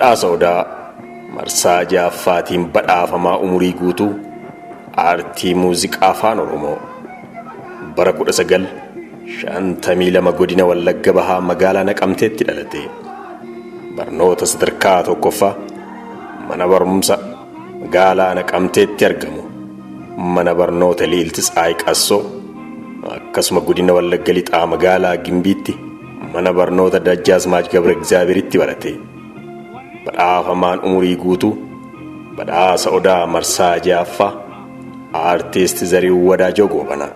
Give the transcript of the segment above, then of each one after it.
Badhaasa Odaa marsaa ja'affaatiin badhaafamaa umurii guutuu aartii muuziqaa Afaan Oromoo bara 1952 godina Wallagga Bahaa magaalaa Naqamteetti dhalate. Barnoota sadarkaa tokkoffaa mana barumsa magaalaa Naqamteetti argamu mana barnoota Liilti Tsaay Qassoo akkasuma godina Wallagga Lixaa magaalaa Gimbiitti mana barnoota Dajjaazmaach Gabra Egzaabeeritti barate. Badhaafamaan umurii guutuu badhaasa Odaa marsaa ja'affaa Aartist Zarihuun Wadaajoo Goobanaa.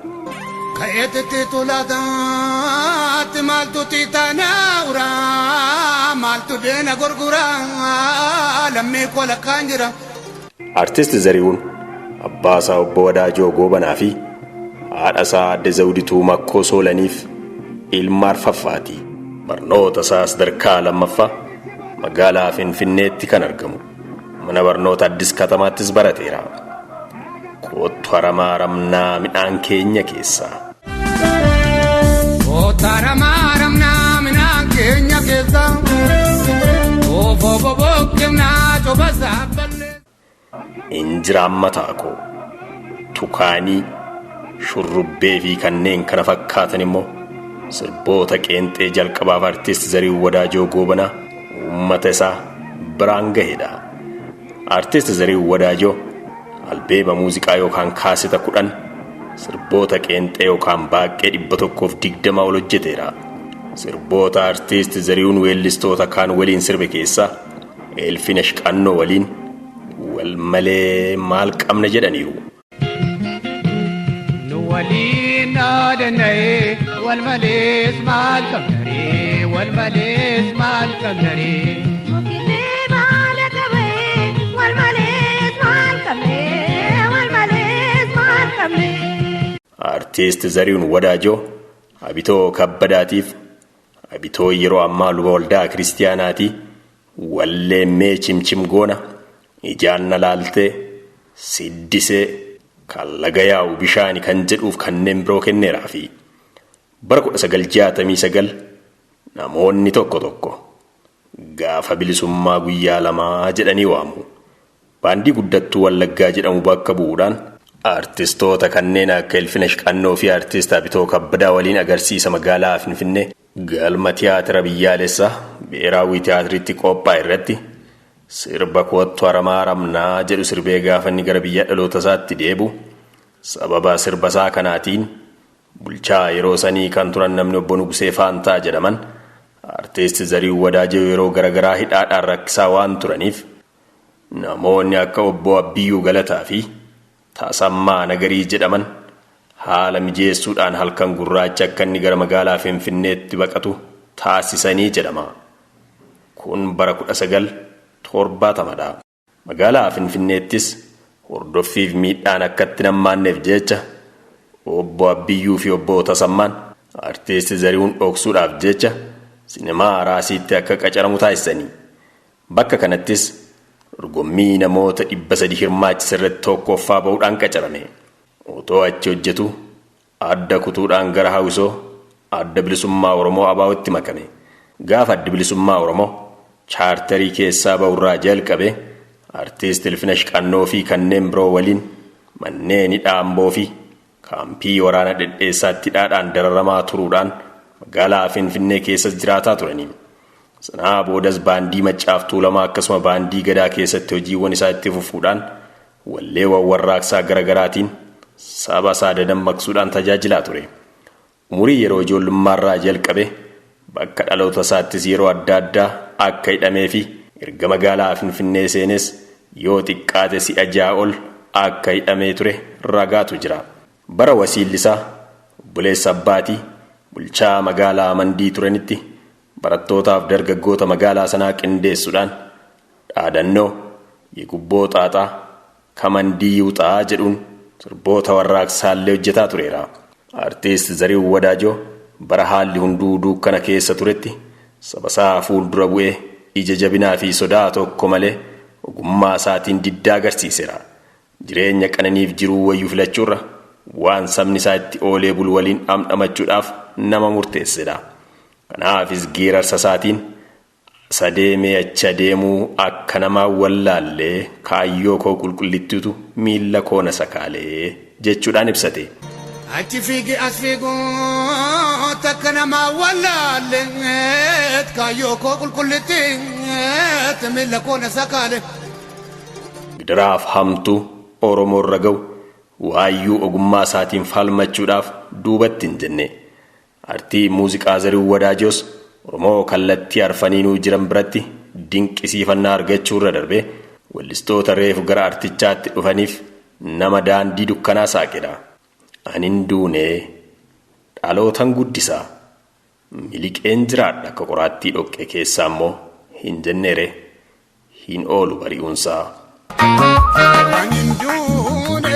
Ka'eetitti tulaataatti maaltu tiitaanaa uraa maaltu deena gurguraa lammii koo lakkaan jira. Artist Zarihuun abbaasaa obbo Wadaajoo Goobanaa fi haadhasaa aadde Zawudituu Makkoo Soolaniif ilma arfaffaati. Barnoota isaa sadarkaa lammaffaa magaalaa Finfinneetti kan argamu mana barnoota Addis Katamaattis barateera. Koottu haramaa haramnaa midhaan keenya keessaa. Koottu haramaa haramnaa midhaan keenya keessaa. Oofoo boboqqifnaa coba saaphallee. Injiraan mataa koo, tukaanii, shurrubbee fi kanneen kana fakkaatan immoo sirboota qeenxee jalqabaaf Artist Zarihuun Wadaajoo Goobanaa uummata isaa biraan gahedha. Artist Zarihuun Wadaajoo albeema muuziqaa yookaan kaaseta 10 sirboota qeenxee yookaan baaqqee 120 ol hojjeteera. Sirboota Artist Zarihuun weellistoota kaan waliin sirbe keessaa Eelfinash Qannoo waliin wal malee maal qabna jedhaniiru. Nu waliin dhaadanna'ee wal malees maal qabnaree wal malees maal qabnaree. Mukillee baala qabee wal malees maal qabnee wal malees maal qabnee. Artist Zarihuun Wadaajoo Abitoo Kabbadaatiif Abitoo yeroo ammaa luba waldaa kiristiyaanaati wallee mee chimchim goona ijaan na laaltee siddisee kan laga yaa'u bishaani kan jedhuuf kanneen biroo kenneeraafi. Bara 1969 namoonni tokko tokko gaafa bilisummaa guyyaa lamaa jedhanii waamu. Baandii Guddattuu Wallaggaa jedhamu bakka bu'uudhaan artistoota kanneen akka Ilfinash Qannoo fi Artist Abitoo Kabbadaa waliin agarsiisa magaalaa Finfinnee galma tiyaatira biyyaalessaa Bi'eeraawwii Tiyaatiritti qophaa'e irratti sirba Koottu Haramaa Haramnaa jedhu sirbee gaafa inni gara biyya dhaloota isaatti deebi'u sababa sirba isaa kanaatiin bulchaa yeroo sanii kan turan namni obbo Nugusee Faantaa jedhaman Artist Zarihuun Wadaajoo yeroo garagaraa hidhaadhaan rakkisaa waan turaniif namoonni akka obbo Abbiyyuu Galataa fi Tasammaa Nagarii jedhaman haala mijeessuudhaan halkan gurraacha akka inni gara magaalaa Finfinneetti baqatu taasisanii jedhama. Kun bara 1970 dha. Magaalaa Finfinneettis hordoffiif miidhaan akka itti hin hammaanneef jecha obbo Abbiyyuu fi obbo Tasammaan Artiist Zarihuun dhoksuudhaaf jecha Sinimaa Raasiitti akka qacaramu taasisani. Bakka kanattis dorgommii namoota 300 hirmaachise irratti tokkoffaa ba'uudhaan qacarame. Otoo achi hojjetuu adda kutuudhaan gara Hawwisoo Adda Bilisummaa Oromoo ABOtti makame. Gaafa Addi Bilisummaa Oromoo chaartarii keessaa ba'urraa jalqabee Artiist Ilfinash Qannoo fi kanneen biroo waliin manneen hidhaa Amboo fi kaampii waraana Dhedheessaatti hidhaadhaan dararamaa turuudhaan magaalaa Finfinnee keessas jiraataa turani. Sanaa boodas baandii Maccaaf Tuulamaa akkasuma baandii Gadaa keessatti hojiiwwan isaa itti fufuudhaan walleewwan warraaqsaa gara garaatiin saba isaa dadammaqsuudhaan tajaajilaa ture. Umurii yeroo ijoollummaarraa jalqabee bakka dhaloota isaattis yeroo adda addaa akka hidhameefi erga magaalaa Finfinnee seenees yoo xiqqaate si'a ja'a ol akka hidhamee ture ragaatu jira. Bara wasiillisaa, obboleessa abbaatii, bulchaa magaalaa Mandii turanitti barattootaaf dargaggoota magaalaa sanaa qindeessuudhaan dhaadannoo Yegubboo xaaxaa ka Mandii yiwxaa jedhuun sirboota warraaqsaallee hojjetaa tureera. Artiist Zarihuun Wadaajoo bara haalli hunduu duukkana keessa turetti sabasaa fuuldura bu'ee ija jabinaa fi sodaa tokko malee ogummaa isaatiin diddaa agarsiiseera. Jireenya qananiif jiruu wayyu filachuurra waan sabni isaa itti oolee bulu waliin dhamdhamachuudhaaf nama murteessedha. Kanaafis geerarsa isaatiin Isa deemee achi adeemuu akka namaa wallaallee kaayyoo koo qulqullittiitu miilla koo na sakaalee jechuudhaan ibsate. Achi fiigi as fiiguu takka namaa wallaalleet kaayyoo koo qulqullittiit miilla koo na sakaale. Gidiraaf hamtuu Oromoo irra ga'u waayyuu ogummaa isaatiin falmachuudhaaf duubatti hin jenne. Artii muuziqaa Zarihuun Wadaajoos Oromoo kallattii arfaniinuu jiran biratti dinqisiifannaa argachuu irra darbee weellistoota reefu gara artichaatti dhufaniif nama daandii dukkanaa saaqedha. Anin duunee dhalootan guddisaa miliqeen jiraadha akka qoraattii dhoqqee keessaa immoo hin jenneere hin oolu bari'uunsaa. Anin duune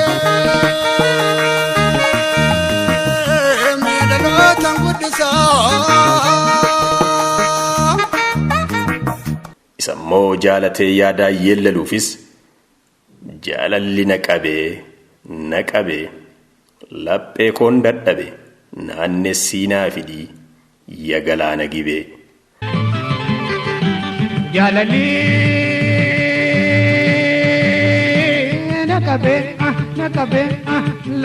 miidhalootan guddisaa. Isa immoo jaalatee yaadaa yeellaluufis jaalalli na qabee na qabee laphee koon dadhabe naannessii naa fidii ya galaana gibee. Jaalalli na qabee na qabee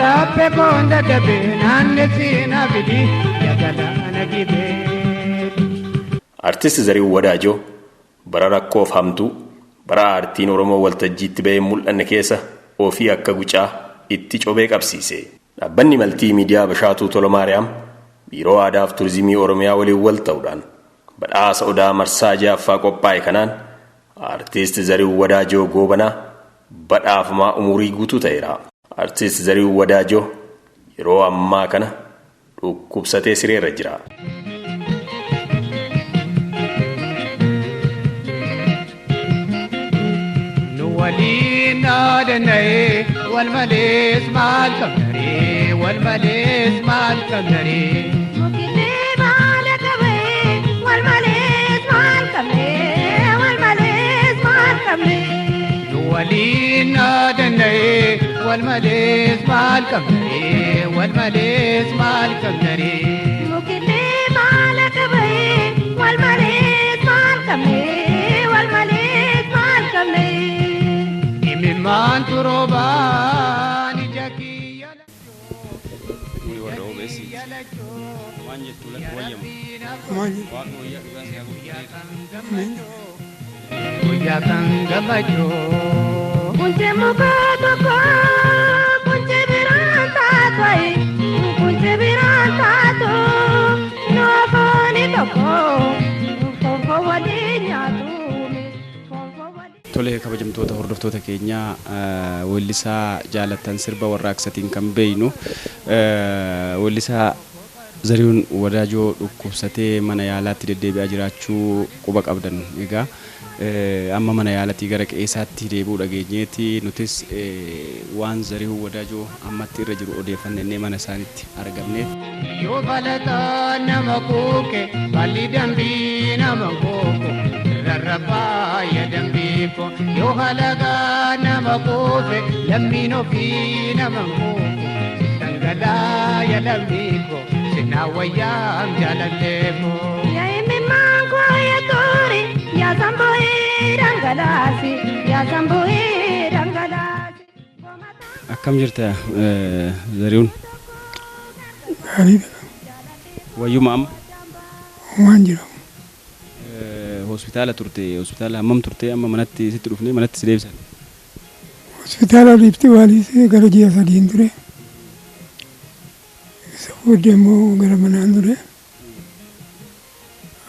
laphee koon dadhabe naannessii naa fidii ya galaana gibee. Artisti Zarihuun Wadaajoo bara rakkoof hamtuu bara aartiin Oromoo waltajjiitti ba'ee mul'anne keessa ofii akka gucaa itti cobee qabsiise. Dhaabbanni maltii miidiyaa Bashaatuu Tolamaariyaam Biiroo Aadaa fi Turizimii Oromiyaa waliin wal ta'uudhaan badhaasa Odaa marsaa ja'affaa qophaa'e kanaan Artiist Zarihuun Wadaajoo Goobanaa badhaafamaa umurii guutuu ta'eera. Artiist Zarihuun Wadaajoo yeroo ammaa kana dhukkubsatee sireerra jira. Nu waliin dhaadanna'ee wal malees maal qabnaree wal malees maal qabnaree. Mukillee baala qabee wal malees maal qabnee wal malees maal qabnee. Nu waliin dhaadanna'ee wal malees maal qabnaree wal malees maal qabnaree. Mukillee baala qabee wal malees maal qabnee wal malees maal qabnee. Imimmaan turoobaan ija kiyya Nuyi warra OBS waan jettu lakki wayyamu. Waaqni wayyaa dhugaa si haa godhu. Guyyaa kan gammachuu. Kunche muka tokko kunche biraan taatu kunche biraan taatu noofooni tokko fonfo waliin nyaatu fonfo waliin. Tole kabajamtoota hordoftoota keenyaa weellisaa jaalatan sirba warraaqsatiin kan beeynu weellisaa Zarihuun Wadaajoo dhukkubsatee mana yaalaatti deddeebi'aa jiraachuu quba qabdan. Egaa amma mana yaalatii gara qe'eessaatti deebi'uu dhageenyeeti nutis waan Zarihuun Wadaajoo ammatti irra jiru odeeffannee mana isaaniitti argamne. Yoo balataa nama kuuke balli dambii nama kuuku rarrabaa ya dambii ko yoo halagaa nama kuufe lammiin ofii nama kuuku dhangalaa ya lammii ko sinaa wayyaam jaalallee ko. Yaa imimmaan koo yaa tori yaa sambu'ee dhangalaasi yaa sambu'ee dhangalaasi. Akkam jirta Zarihuun? Gaariidha. Wayyuma amma? Waan jedhamu. Hospitaala turte, hospitaala hammam turte amma manatti sitti dhufnee manatti si deebisan? Hospitaala Riifti Vaaliis gara ji'a sadiin ture. Isa booddee immoo gara manaan ture.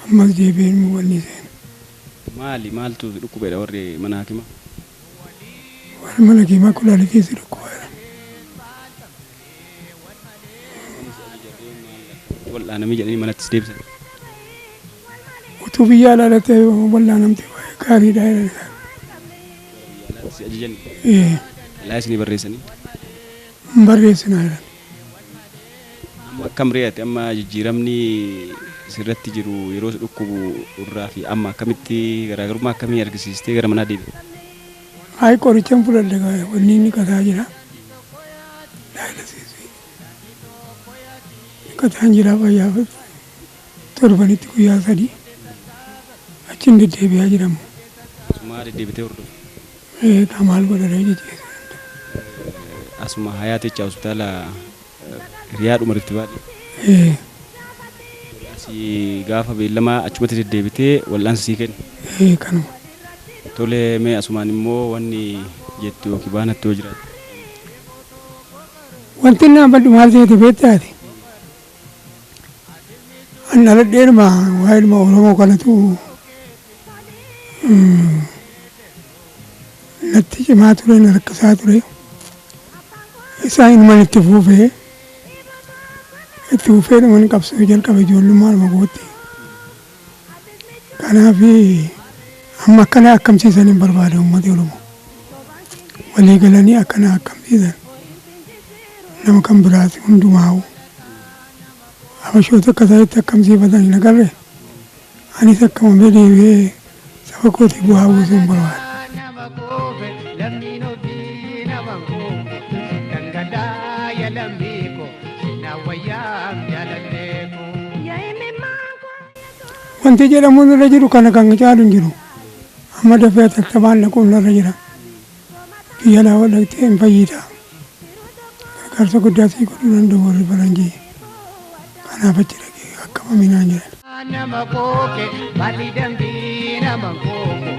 Ammas deebi'een immoo wanni seena. Maali maaltu dhukkubeedha warri mana hakimaa? Warri mana hakimaa kulaalee keessa dhukkubaadha. Wal'aanamii jedhanii manatti si deebisan? Utuu biyya alaa ta'e wal'aanamte gaariidha jedhan isaan. Alaatti si ajajan? Ee, Alaa isinii barreessanii? hin barreessinaa jedhan. Amma akkam re'ate amma jijjiiramni sirratti jiru yeroo si dhukkubu irraa fi amma akkamitti garaagarummaa akkamii argisiistee gara manaa deebi'e? Hayi qorichan fudhadhe wanni inni qataa jira. Daayilasisii. Qataan jira fayyaa torbanitti guyyaa sadii. Achi Achiin deddeebi'aa jiramu. Asumaa deddeebitee hordofu. Egaa maal godharee jijjiirra. Asuma Hayaaticha hospitaala hiriyaadhuma Rift Valley. Ee. Asii gaafa beellamaa achumatti deddeebitee wal'aansa sii kenna. Ee kanuma. Tole, mee asumaan immoo wanni jettu yookiin baanatti yoo jiraate. Wanti naan badhu maal ta'eeti beektaati? An dhaladheedhuma waa'ee Oromoo kanatu natti cimaa ture, na rakkisaa ture. Isaan inuman itti fufee dhuman qabsoo jalqabe ijoollummaadhuma kootti. Kanaaf amma akkana akkamsiisan hin barbaada uummati Oromoo. Walii galanii akkana akkamsiisan nama kan biraati hundumaa'u. Habashoota akka isaanitti akkamsiifatan hin agarre, anis akkuma deebi'ee saba kootii bu'aa buusuu hin barbaada. Nama kuufe lammiin ofii nama kuufe dhangala'aa lammii ko na wayyaam jaalallee ko. Wanti jedhamu irra jiru kana kan caalu hin jiru. Amma dafee atattamaan dhaquun irra jira. Biyya laa dhaqxee hin fayyida. Gargaarsa guddaa sii godhuu danda'u warri faranjii. Kanaaf achi dhaqee akka maminaan jedhan. Nama kooke balli dambii nama kooko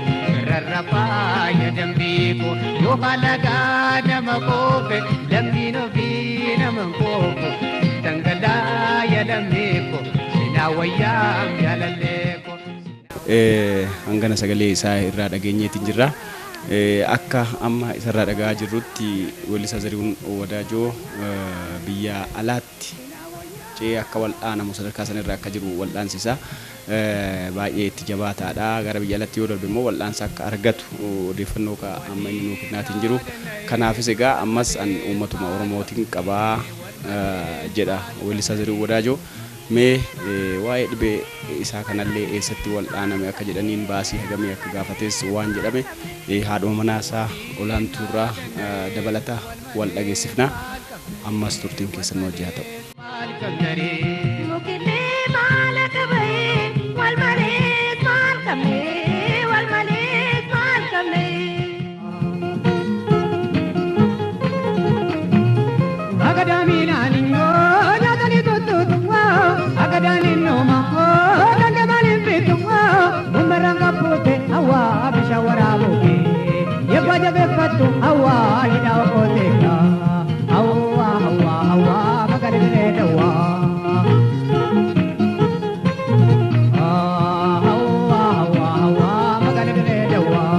rarrafaa ya dambii ko yoo halagaa nama koofe lammiin ofii nama kooko dhangala'aa ya lammii ko sinaa wayyaam jaalallee ko. Hangana sagalee isaa irraa dhageenyeetiin jirra. Akka amma isarraa dhagaa jirrutti weellisaa Zarihuun Wadaajoo biyya alaatti ce'ee akka wal'aanamu sadarkaa sanarra akka jiru wal'aansi isaa baay'ee itti jabaataadha. Gara biyya alaatti yoo darbe immoo wal'aansa akka argatu odeeffannoo amma inni nuu kennaatiin jiru. Kanaafis egaa ammas an uummatuma Oromootiin qabaa jedha weellisaa Zarihuun Wadaajoo. Mee waa'ee dhibee isaa kanallee eessatti wal'aaname akka jedhaniin, baasii hagamii akka gaafates waan jedhame haadhuma manaa isaa Olaantuurraa dabalata wal dhageessifna. Ammas turtiin keessan nu wajjin haa ta'u. Maal qabdaree? Mukillee maal akka bahee wal malee maal qabnee wal malee maal qabnee. Agadaamiinaaningo nyaatanii tuttuutu agadaaniin nooma dandamaaniin bitu mummarraan qabbuute hawaa bishaan waraabuufi yebbaa jabeeffattu hawaa hidhaa oqooteeka hawaa hawaa hawaa magaalaa diree dawaa. Hawaa hawaa hawaa magaalaa diree dawaa.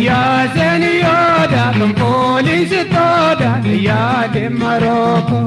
Yaaseen yooda kan poolisi tooda yaade Marooko.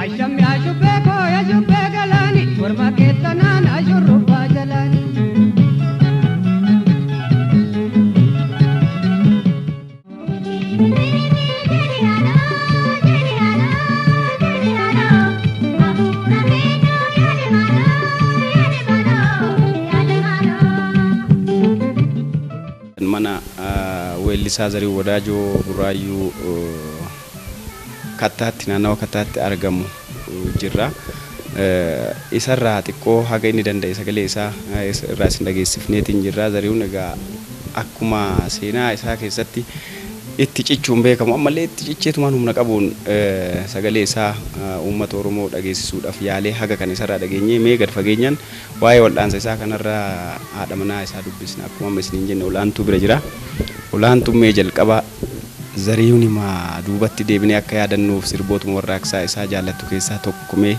Ashammi ashubbee koo ashubbee galaani morma keettanaan ashurrubbaa jalaani. Mana weellisaa Zarihuun Wadaajoo Buraayyuu Kattaatti, naannawa Kattaatti argamu jirra. Isarraa xiqqoo haga inni danda'e sagalee isaa irraa isin dhageessifneetiin jirra. Zarihuun egaa akkuma seenaa isaa keessatti itti cichuun beekamu ammallee itti cicheetumaan humna qabuun sagalee isaa uummata Oromoo dhageessisuudhaaf yaalee haga kan isarraa dhageenyee. Mee gad fageenyaan waa'ee wal'aansa isaa kanarraa haadha manaa isaa dubbisna. Akkuma amma isiniin jenne Olaantuu bira jira. Olaantuun mee jalqaba Zarihuun himaa duubatti deebinee akka yaadannuuf sirbootuma warraaqsaa isaa jaallattu keessaa tokko mee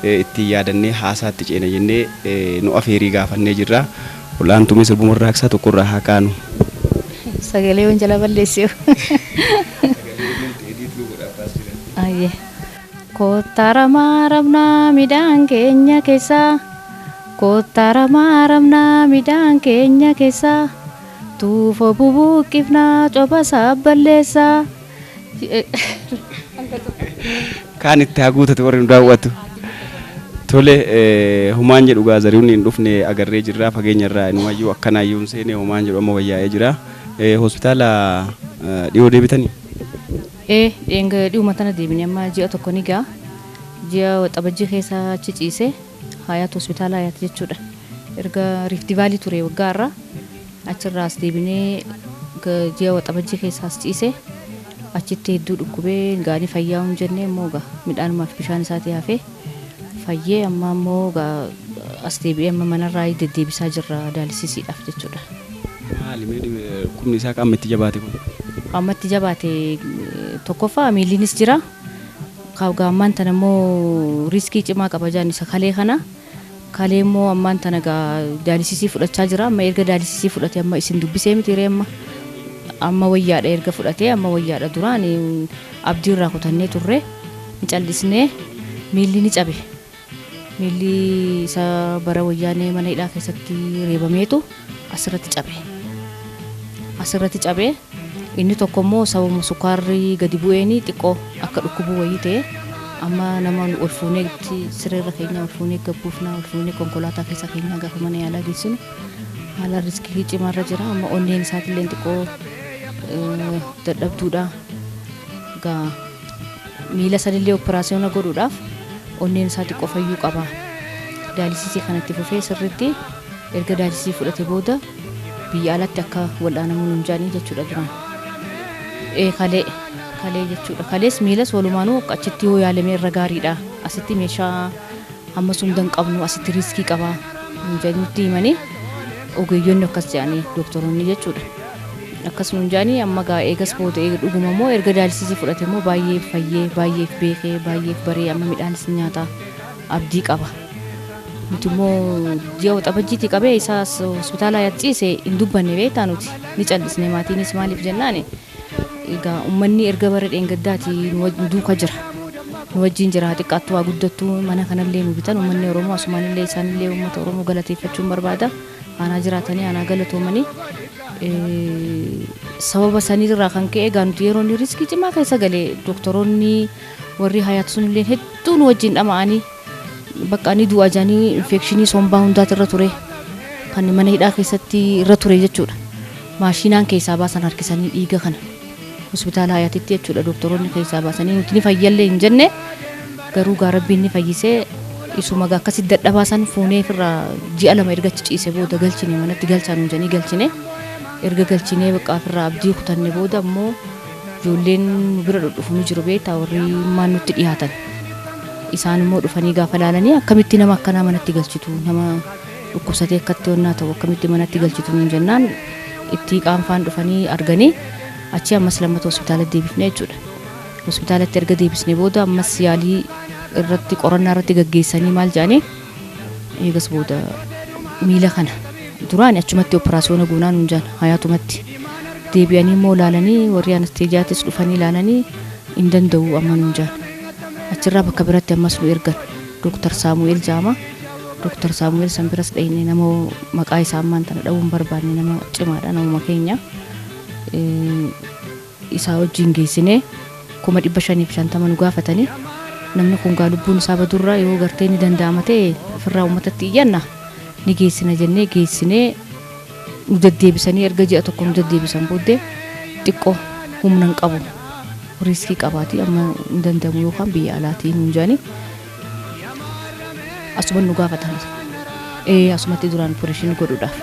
Ittiin yaadannee haasaatti ceena jennee nu afeerii gaafannee jirra. Olaantumee sirbuma warraaqsaa tokkorraa haa kaanu. Sagalee wanjala balleessiu. Ayyee. Kottaa ramaa rabnaa midhaan keenya keessaa. Kottaa ramaa rabnaa midhaan keenya keessaa. Tuufoo bubuqqifnaa coba balleessaa. Kaan itti haa guutatu warri nu daawwatu. Tole, humaan jedhu gaa Zarihuun hin dhufne agarree jirra, fageenya irraa inumayyuu akkanaayyuu hin seene. Humaan jedhu amma wayyaa'ee jira. Hospitaala dhiyoo deebitanii? Ee, dhiyuma tana deebine, amma ji'a tokko ni ga'a. Ji'a Waxabajjii keessa achi ciise, Hayaat, hospitaala Hayaat jechuudha. Erga Rift Valley ture waggaa irraa achirraa as deebinee ji'a Waxabajjii keessa as ciise. Achitti hedduu dhukkubee gaarii fayyaa hin jenne immoo gaa midhaanumaaf bishaan isaatii hafee fayyee, amma immoo gaa as deebi'ee amma manarraa deddeebisaa jirra daalisiisiidhaaf jechuudha. Maali mee dhukkubni isaa qaama itti jabaate kun? Qaamatti jabaate, tokkoffaa miillinis jira. Gaammaan tana immoo riiskii cimaa qaba jaan isa kalee kana. Kalee immoo ammaan tana gaa daalisisii fudhachaa jira. Amma erga daalisisii fudhate amma isin dubbisee miti ree, amma wayyaadha, erga fudhatee amma wayyaadha. Duraan abdii irraa kutannee turre, ni callisnee, miilli ni cabe. Miilli isa bara wayyaanee mana hidhaa keessatti reebameetu asirratti cabe. Asirratti cabee inni tokko immoo sababa sukkaarri gadi bu'eeni xiqqoo akka dhukkubuu wayii ta'e, amma nama ol fuunee sireerra keenya ol fuunee gabbuufnaa, ol fuunee konkolaataa keessa keenya gaafa mana yaalaa geessinu haala riskii cimaarra jira. Amma onneen isaatillee xiqqoo dadhabduudha. Gaa miila sanillee operaasiyoona godhuudhaaf onneen isaa xiqqoo fayyuu qaba. Daalisisii kanatti fufee sirriitti erga daalisisii fudhate booda biyya alatti akka wal'aanamu nuun jaanii jechuudha duraan. Ee, kalee jechuudha. Kalees miilas walumaanuu achitti yoo yaalame irra gaariidha. Asitti meeshaa hamma sun hin qabnu, asitti riiskii qaba nuun jedhanii nutti himanii ogeeyyonni, akkas jedhanii doktoroonni jechuudha. Akkas nuun jedhanii, amma gaa eegas booda dhuguma immoo erga daalisisii fudhate immoo baay'ee fayyee, baay'ee beekee, baay'ee baree, amma midhaanis nyaata, abdii qaba. Nuti immoo ji'a Waxabajjiitii qabee isaas hospitaala ciise hin dubbanne, beektaa, nuti ni callisne. Maatiinis maaliif jennaan, egaa uummanni erga bara dheengaddaati nu duuka jira. Nu wajjin jira, xiqqaattuu waa guddattuu mana kanallee nu bitan uummanni Oromoo asumaanillee isaanillee uummata Oromoo galateeffachuun barbaada. Aanaa jiraatanii aanaa galatoomanii sababa sanirraa kan ka'e egaa nuti yeroo inni riskii cimaa keessa galee doktoroonni warri Hayaat sunillee hedduu nu wajjin dhama'anii, bakka inni du'a jedhanii, infekshinii sombaa hundaati irra ture, kan mana hidhaa keessatti irra ture jechuudha. Maashinaan keessaa baasan harkisanii dhiiga kana hospitaala Hayaatitti jechuudha, doktoroonni keessaa baasanii. Nuti ni fayyallee hin jenne, garuu gaa Rabbiin ni fayyisee. Isuma gaa akkasitti dadhabaa san fuunee ofirraa ji'a 2 erga achi ciise booda galchine, manatti galchaa nuun jedhanii galchine. Erga galchinee bakka ofirraa abdii kutanne booda immoo ijoolleen nu bira dhudhufu ni jiru, beektaa, warri maan nutti dhiyaatan. Isaan immoo dhufanii gaafa laalanii, akkamitti nama akkanaa manatti galchitu, nama dhukkubsatee akkatti onnaa ta'u akkamitti manatti galchitu nuun jennaan, itti qaanfaan dhufanii arganii achi ammas lammata hospitaala deebifne jechuudha. Hospitaalatti erga deebisne booda ammas yaalii irratti qorannaa irratti gaggeessanii maal jedhanii, eegas booda miila kana duraan achumatti operaasiyoona goonaa nuun jedhan. Hayaatumatti deebi'anii immoo ilaalanii, warri anasteejiyaatis dhufanii ilaalanii, hin danda'u amma nuun jedhan. Achirraa bakka biratti ammas nu ergan, Dooktar Saamu'eel Jaama. Dooktar Saamu'eel san biras dhayne, nama maqaa isaa ammaan tana dha'uu hin barbaanne, nama cimaadha, namuma keenya. Isaa wajjin geessinee 550,000 nu gaafatanii, namni kun gaa lubbuun isaa badurraa yoo gartee ni danda'ama ta'e ofirraa uummatatti iyyanna, ni geessina jennee geessinee, nu deddeebisanii erga ji'a tokko nu deddeebisan booddee, xiqqoo humna hin qabu, riiskii qabaati, amma hin danda'amu yookaan biyya alaatii nuun jedhanii asuma nu gaafatan. Ee, asumatti duraan opereeshinii godhuudhaaf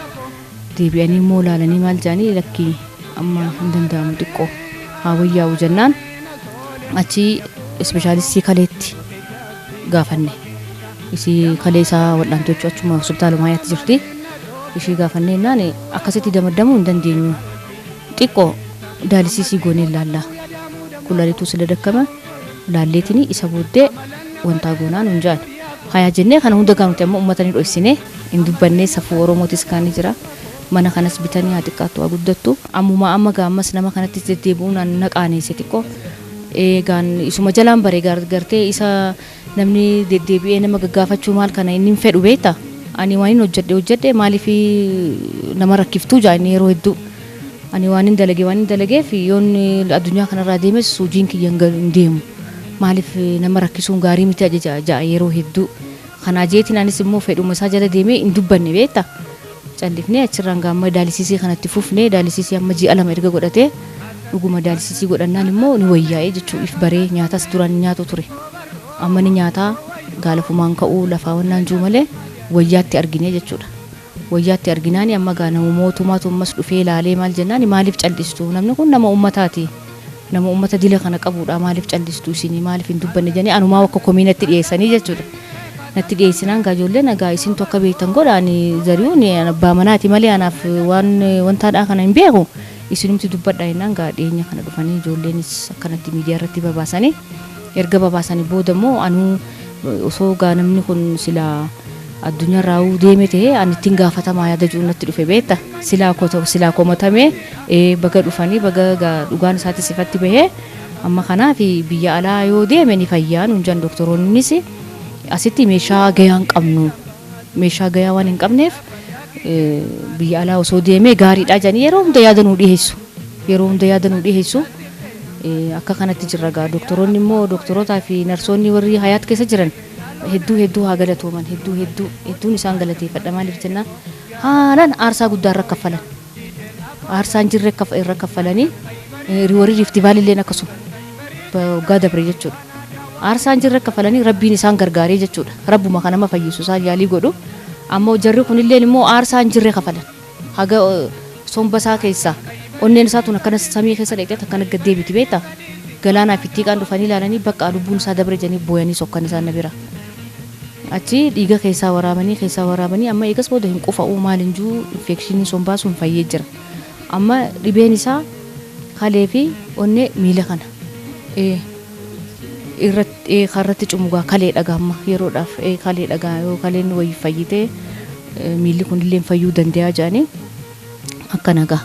deebi'anii immoo ilaalanii maal jedhanii, lakkii amma hin danda'amu, xiqqoo haa wayyaa'u jennaan, achi ispeeshaalistii kaleetti gaafanne. Isii kalee isaa wal'aantu jechuudha, achuma hospitaala Maayaatti jirti. Ishii gaafanne jennaan, akkasitti damaddamuu hin dandeenyu, xiqqoo daalisiisii goonee ilaalla, kulaalituu sila dakkama laalleetini isa booddee wantaa goonaa nuun jedhan. Hayaa jennee kana hunda gaanuti amma uummata ni dhoksine hin dubbannee safuu Oromootis kaanii jira. Mana kanas bitanii haa xiqqaattu haa guddattu. Ammuma amma gaammas nama kanattis deddeebi'uun na qaaneesse xiqqoo. Eegaan isuma jalaan bare gartee isa namni deddeebi'ee nama gaggaafachuu maal kana inni hin fedhu beekta. Ani waan hin hojjedhe maaliif nama rakkiftuu jaa inni yeroo hedduu. Ani waan hin dalageef yoon addunyaa kanarraa deemes hojiin kiyya hin deemu. Maaliif nama rakkisuun gaarii miti jaa yeroo hedduu. Kanaa jeetiin anis immoo fedhuma isaa jala deemee hin dubbanne beekta. Callifnee achirraan gaamma daalisiisii kanatti fufnee daalisiisii amma ji'a 2 erga godhatee dhuguma daalisiisii godhannaan immoo ni wayyaa'ee jechuun if baree nyaatas duraan nyaatu ture. Amma ni nyaataa gaalafumaan ka'uu lafaa wannaan jiru malee wayyaatti argine jechuudha. Wayyaatti arginaani amma gaa nama mootummaatu ammas dhufee ilaalee maal jennaani maaliif callistu namni kun nama uummataati. Nama uummata dila kana qabuudha maaliif callistu isinii maaliif hin dubbanne jedhanii anumaa akka komii natti dhiyeessanii jechuudha. Natti dhiyeessinaan gaa ijoollee nagaa isintu akka beektan godha ani Zarihuun abbaa manaati malee anaaf waan wantaadhaa kana hin beeku isinumti dubbadha jennaan gaa dhiyeenya kana dhufanii ijoolleenis akkanatti miidiyaa irratti babaasanii erga babaasanii booda immoo anuu osoo gaa namni kun silaa addunyaarraa deeme ta'ee ani ittiin gaafatamaa yaada jiru natti dhufe beekta silaa komatamee baga dhufanii baga dhugaan isaatis ifatti bahee amma kanaaf biyya alaa yoo deeme ni fayyaa nuun jedhan doktoroonnis asitti meeshaa gayaa hin qabnu meeshaa gayaa waan hin qabneef biyya alaa osoo deemee gaariidha jedhanii yeroo hunda yaada nuu dhiyeessu yeroo hunda yaada nuu dhiyeessu akka kanatti jirra gaa doktoroonni immoo doktorootaa fi narsoonni warri hayaat keessa jiran hedduu hedduu haa galatooman hedduu hedduu hedduun isaan galateeffadha maaliif jennaan haalaan aarsaa guddaa irra kaffalan aarsaan jirre irra kaffalanii warri riiftivaalilleen akkasuma waggaa dabre jechuudha. Aarsaan jirre kaffalanii rabbiin isaan gargaaree jechuudha. Rabbuma kan nama fayyisu isaan yaalii godhu. Ammoo jarri kunilleen immoo aarsaan jirre kaffalan. Haga somba isaa keessaa onneen isaa tun akkana samii keessa dhaqxee akkana gad deebiti beektaa. Galaanaa fi ittiiqaan dhufanii ilaalanii bakka lubbuun isaa dabre jedhanii booyanii sokkan isaan na bira. Achi dhiiga keessaa waraabanii amma eegas booda hin qufa'uu maal hin jiru infekshinii sombaa sun fayyee jira. Amma dhibeen isaa kalee fi onnee miila kana. Irratti karratti cumugaa kalee dhagaa amma yeroodhaaf kalee dhagaa yoo kaleen wayii fayyitee miilli kun illee fayyuu danda'a jedhanii akka nagaa.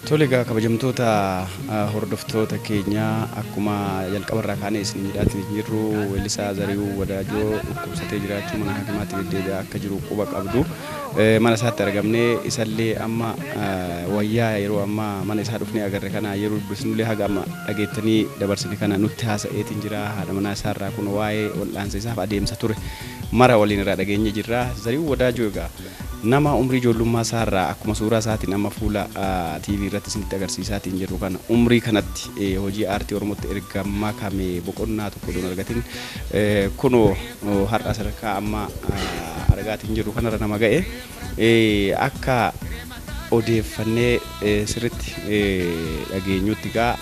Tole egaa kabajamtoota hordoftoota keenyaa akkuma jalqabarraa kaanee isin jedhaatiin jirru weellisaa Zarihuu Wadaajoo dhukkubsatee jiraachuu mana hakimaatti deddeebi'aa akka jiru quba qabdu. Mana isaatti argamnee isallee amma wayyaa yeroo ammaa mana isaa dhufnee agarre kana yeroo dubbisnullee haga amma dhageettanii dabarsine kana nutti haasa'eetiin jira. Haadha manaa isaarraa kun waa'ee wal'aansa isaaf adeemsa ture mara waliin irraa dhageenye jirra. Zarihuu Wadaajoo egaa nama umrii ijoollummaa isaarraa akkuma suuraa isaatiin amma fuula TV irratti isinitti agarsiisaatiin jirru kana umrii kanatti hojii aartii Oromootti erga makame boqonnaa tokko osoo hin argatin kunoo har'a sadarkaa amma argaatiin jirru kanarra nama ga'e akka odeeffannee sirriitti dhageenyutti gaa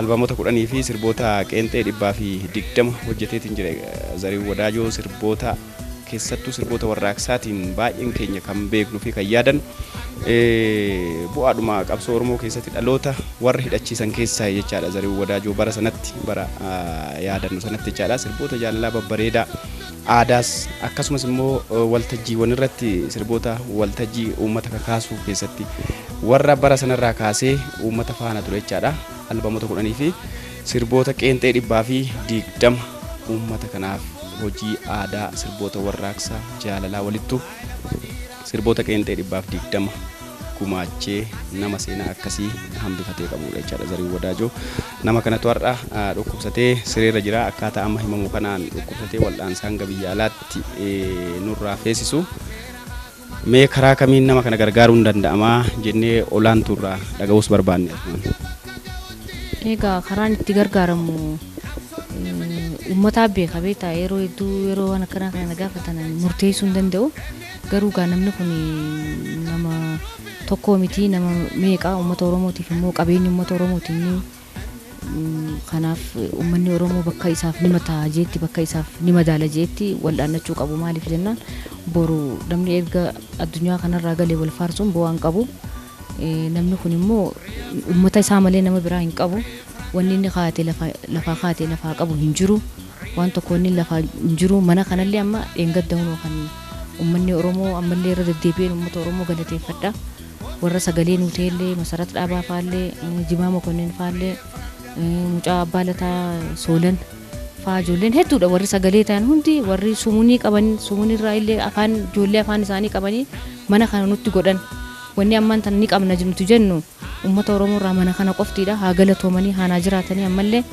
albaamota 10 fi sirboota qeenxee 120 hojjeteetiin jira. Zarihuu Wadaajoo sirboota keessattuu sirboota warraaqsaatiin baay'een keenya kan beeknu fi kan yaadan bu'aadhuma qabsoo Oromoo keessatti dhaloota warra hidhachiisan keessaa jechaadha. Zarihuu Wadaajoo bara sanatti bara yaadannu sanatti jechaadha. Sirboota jaalalaa babbareedaa aadaas akkasumas immoo waltajjiiwwan irratti sirboota waltajjii uummata kakaasuu keessatti warra bara sanarraa kaasee uummata faana ture jechaadha. Albaamota 10 fi sirboota qeenxee 120 uummata kanaaf hojii aadaa sirboota warraaqsaa jaalalaa walittu sirboota qeenxee 120 gumaachee nama seenaa akkasii hambifatee qabudha jechaadha. Zarihuu Wadaajoo nama kanatu har'a dhukkubsatee sireerra jira. Akkaataa amma himamu kanaan dhukkubsatee wal'aansa hanga biyya alaatti nurraa feesisu. Mee karaa kamiin nama kana gargaaruun danda'amaa jennee olaantuurraa dhaga'uus barbaanne. Egaa karaan itti gargaaramu uummataa beeka beektaa yeroo hedduu yeroo waan akkanaa kana gaafatan murteessuu hin danda'u. Garuu gaa namni kun nama tokko miti nama meeqa uummata Oromootiif immoo qabeenya uummata Oromootiin kanaaf uummanni Oromoo bakka isaaf ni mataa jeetti bakka isaaf ni madaala jeetti wal'aannachuu qabu. Maaliif jennaan boru namni erga addunyaa kanarraa galee wal faarsuun bu'aa hin qabu. Namni kun immoo uummata isaa malee nama biraa hin qabu. Wanni inni kaatee lafaa kaatee lafaa qabu hin jiru. Waan tokko inni lafa hin jiru. Mana kanallee amma dheengadda hunoo kan uummanni Oromoo ammallee irra deddeebi'een uummata Oromoo galateeffadha. Warra sagalee nuu ta'ellee Masarat Dhaabaa faallee, Jimaa Mokonnin faallee, mucaa Abbaa Lataa Soolan faa, ijoolleen hedduudha. Warri sagalee ta'an hundi, warri sumunii qaban, sumunirraa illee afaan ijoollee afaan isaanii qabanii mana kana nutti godhan. Wanni ammaan tan ni qabna nuti jennu uummata Oromoo irraa mana kana qoftiidha. Haa galatoomanii, haanaa jiraatanii. Ammallee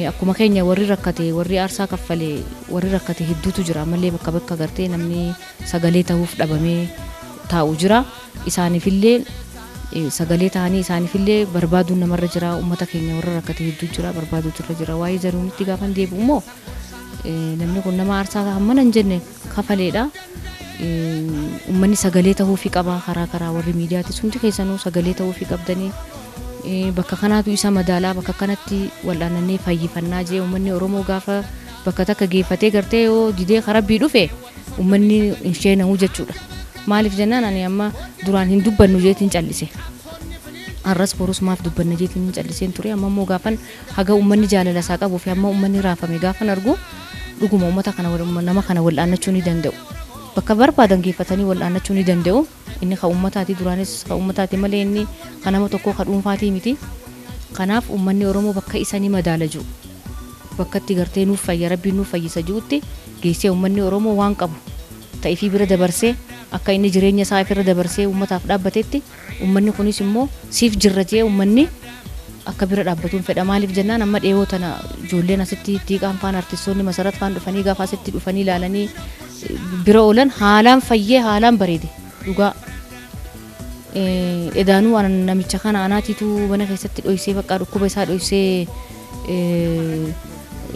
akkuma keenya warri rakkate, warri aarsaa kaffale, warri rakkate hedduutu jira. Ammallee bakka bakka gartee namni sagalee ta'uuf dhabamee taa'u jira. Isaaniifillee sagalee ta'anii isaaniifillee barbaaduun namarra jira. Uummata keenya warra rakkate hedduu jira, barbaaduutu irra jira. Waa'ee Zarihuunitti gaafan deebi'u immoo, namni kun nama aarsaa hammana hin jenne kafaleedha. Uummanni sagalee ta'uufii qaba. Karaa karaa warri miidiyaatis hundi keessanuu sagalee ta'uufii qabdanii, bakka kanaatu isa madaalaa, bakka kanatti wal'aanannee fayyifannaa jee. Uummanni Oromoo gaafa bakka takka geeffatee gartee yoo didee karabbii dhufe, uummanni hin sheenahu jechuudha. Maaliif jennaan, ani amma duraan hin dubbannu jeetiin callise. Har'as borus maaf dubbanna jeetiin hin calliseen ture. Amma immoo gaafan haga uummanni jaalala isaa qabuu fi hamma uummanni raafame gaafan argu, dhuguma uummata kana, nama kana wal'aannachuu ni danda'u. Bakka barbaadan geeffatanii wal'aannachuu ni danda'u. Inni ka uummataati, duraanis ka uummataati malee inni ka nama tokkoo ka dhuunfaatii miti. Kanaaf uummanni Oromoo bakka isa ni madaala jiru, bakka itti gartee nuuf fayya, Rabbiin nuuf fayyisa jirutti geessee, uummanni Oromoo waan qabu ta'ifii bira dabarsee, akka inni jireenya isaa ifirra dabarsee uummataaf dhaabbatetti, uummanni kunis immoo siif jirra jee uummanni akka bira dhaabbatuun fedha. Maaliif jennaan, amma dhiyoo tana ijoolleen asitti diiqaan faan, artistoonni Masarat faan dhufanii, gaafa asitti dhufanii ilaalanii bira oolan, haalaan fayyee, haalaan bareede dhugaa. Edaanuu namicha kana anaatiitu mana keessatti dhoysee, bakka dhukkuba isaa dhoysee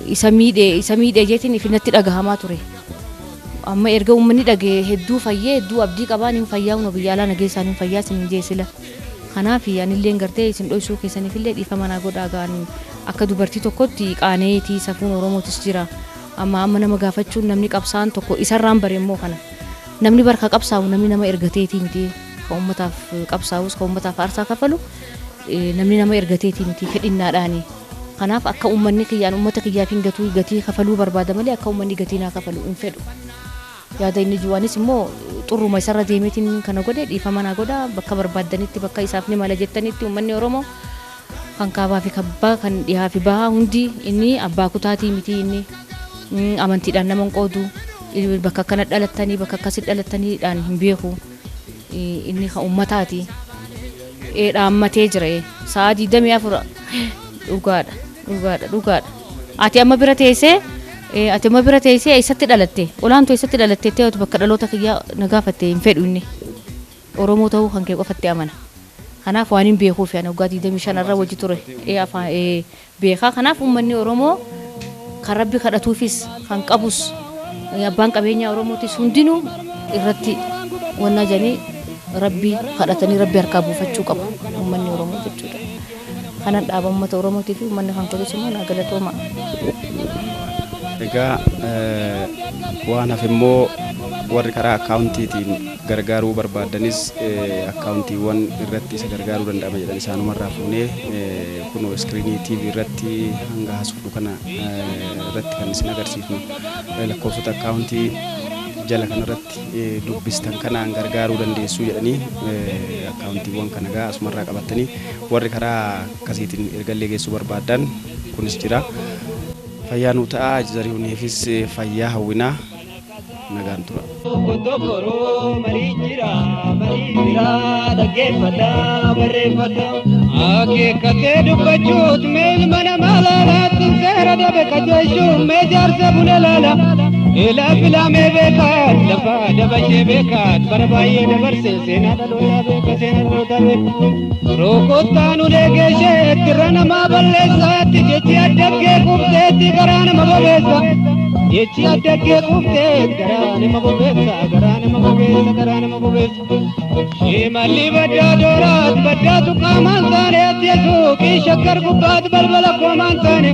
isa miidhe, isa miidhe jeetiin ifinatti dhagahamaa ture. Amma erga uummanni dhagee hedduu fayyee, hedduu abdii qabaa. Ni fayyaa, hunda biyya alaa nageessaan hin fayyaa isin jeesila. Kanaaf anillee gartee isin dhoysuu keessaniifillee dhiifama naa godhaa. Ga'an akka dubartii tokkotti qaaneetii safuun Oromootis jira. Amma amma nama gaafachuun, namni qabsaa'an tokko isarraan bare immoo kana. Namni barka qabsaa'u namni nama ergateetii miti. Ka uummataaf qabsaa'us, ka uummataaf aarsaa kafalu, namni nama ergateetii miti, fedhinnaadhaani. Kanaaf akka uummanni kiyyaan uummata kiyyaaf hin gatuu gatii kafaluu barbaada malee akka uummanni gatii naa kafalu hin fedhu. Yaada inni jiru immoo xurruma isarra deemeetiin kana godhe, dhiifama naa godha. Bakka barbaaddanitti, bakka isaaf ni mala jettanitti, uummanni Oromoo kan kaabaa fi kabbaa, kan dhihaa fi bahaa hundi, inni abbaa kutaatii miti, inni amantiidhaan nama hin qoodu, bakka akkana dhalattanii, bakka akkasitti dhalattaniidhaan hin beeku. Inni kan uummataati. Dhaammatee jira sa'a 24. Dhugaadha, dhugaadha, dhugaadha. Ati amma bira teessee, ati amma bira teessee eessatti dhalatte, olaantuu eessatti dhalatte jettee bakka dhaloota kiyyaa na gaafatte, hin fedhu. Inni Oromoo ta'uu kan kee qofatti amana. Kanaaf waan hin beekuuf, ani waggaa 25 irra wajji ture, afaan beekaa. Kanaaf uummanni Oromoo kan Rabbi kadhatuufis, kan qabus, abbaan qabeenyaa Oromootis hundinuu irratti wannaa jedhanii Rabbi kadhatanii Rabbi harkaa buufachuu qabu uummanni Oromoo jechuudha. Kanan dhaaba uummata Oromootii fi uummanni kan kotis immoo naa galatooma. Egaa waan hafe immoo warri karaa akkaawuntiitiin gargaaruu barbaadanis, akkaawuntiiwwan irratti isa gargaaruu danda'ama jedhan isaanumarraa fuunee kunoo iskiriinii TV irratti hanga haasofnu kana irratti kan isin agarsiifnu, lakkoofsota akkaawuntii jala kanarratti dubbistan kanaan gargaaruu dandeessuu jedhanii, akkaawuntiiwwan kana gaa asumarraa qabatanii warri karaa akkasiitiin ergallee geessuu barbaadan kunis jira. Fayyaa nuu ta'a, Zarihuuniifis fayyaa hawwinaa, nagaan tura. Kotokoro marii jira, marii jira, dhaggeeffata, barreeffata. Akeekkatee dubbachuut meelma nama laalaatti, seera dabe qajeelchuun mee jaarsa buna laala. Ilaa filaamee beekaat, lafa dabashee beekaat, bara baay'ee dabarse, seenaa dhalootaa beeka, seenaa dhalootaa beeka. Rukuttaan ulee geesheetti irra namaa balleessaatti, jechi addaggee qubteetti garaa nama bobeessa. Jechi addaggee qubteetti garaa nama bobeessa, garaa nama bobeessa, garaa nama bobeessa. Shimalli baddaa dooraat baddaatu qaamaan taaneet, yesuuqii shakkar gubbaat balbala koomaan taane,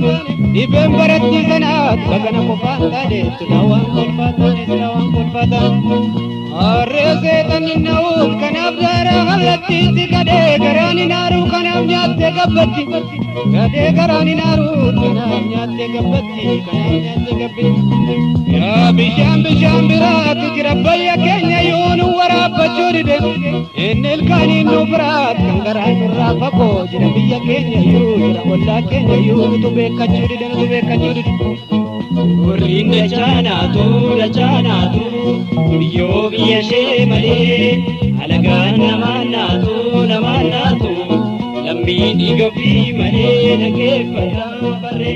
dhibeen baratti sanaat bagana qofaan taane, silaa waan kolfaa taane, silaa waan kolfaa taane. Harree seexanni na'uut kanaaf daaraa kallattiitti gadhee garaan hin haaruu kanaaf nyaattee gabbatti. Gadhee garaan hin haaruu kanaaf nyaattee gabbatti kanaaf nyaattee gabbatti. Yaa bishaan bishaan biraatu jira bayya keenya yoo nu waraabbachuu dide. Inni ilkaaniin nu biraat kan garaan nurraa fagoo jira biyya keenya yoo jira ollaa keenya yoo nutu beekkachuu dide nutu beekkachuu dide. Horiin dachaanaatu dachaanaatu biyyoo biyya ishee malee alagaan namaan naatu namaan naatu lammiin dhiiga ofii malee dhaggeeffata barree.